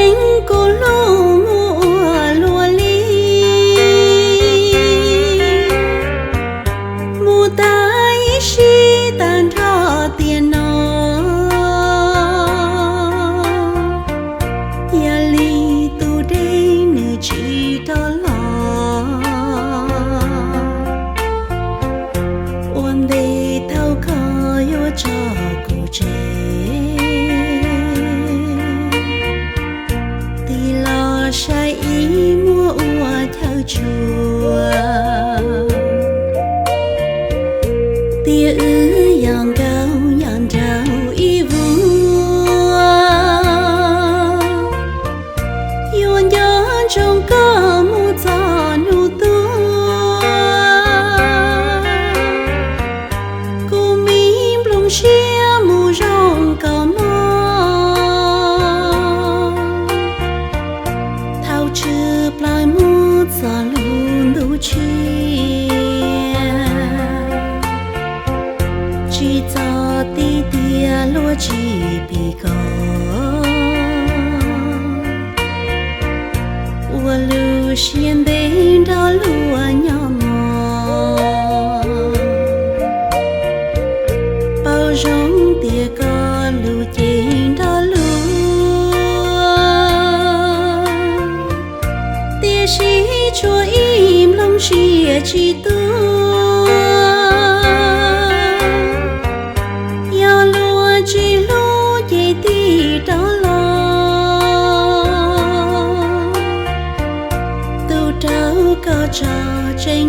Tseeb kuv hlub mus ua luaj li, mus tag ib sim tag nrho tiam no. Yog li tus dej nws tsis rov los, ua ntej thaum koj yuav tso kuv tseg, tig los saib ib muag ua chaw tshua, tiam wb yog nkauj yog nraug ib vuag, yuav nco ntsoov koj mus txog hnub tuag. Kuv me nplooj siab mus zoo koj mog, thaum tshwm plaws mus txog lub ntuj tshiab, tsis txog tib tiam luag tsis pib koj, ua lub siab ntev nrog luag nyob mog. Paub zoo tias koj lub cev nrog luag, tiam sis tshuav ib nplooj siab tsis tuag. Yog luag tsis hlub ces tig rov los, tus raug koj tso tseem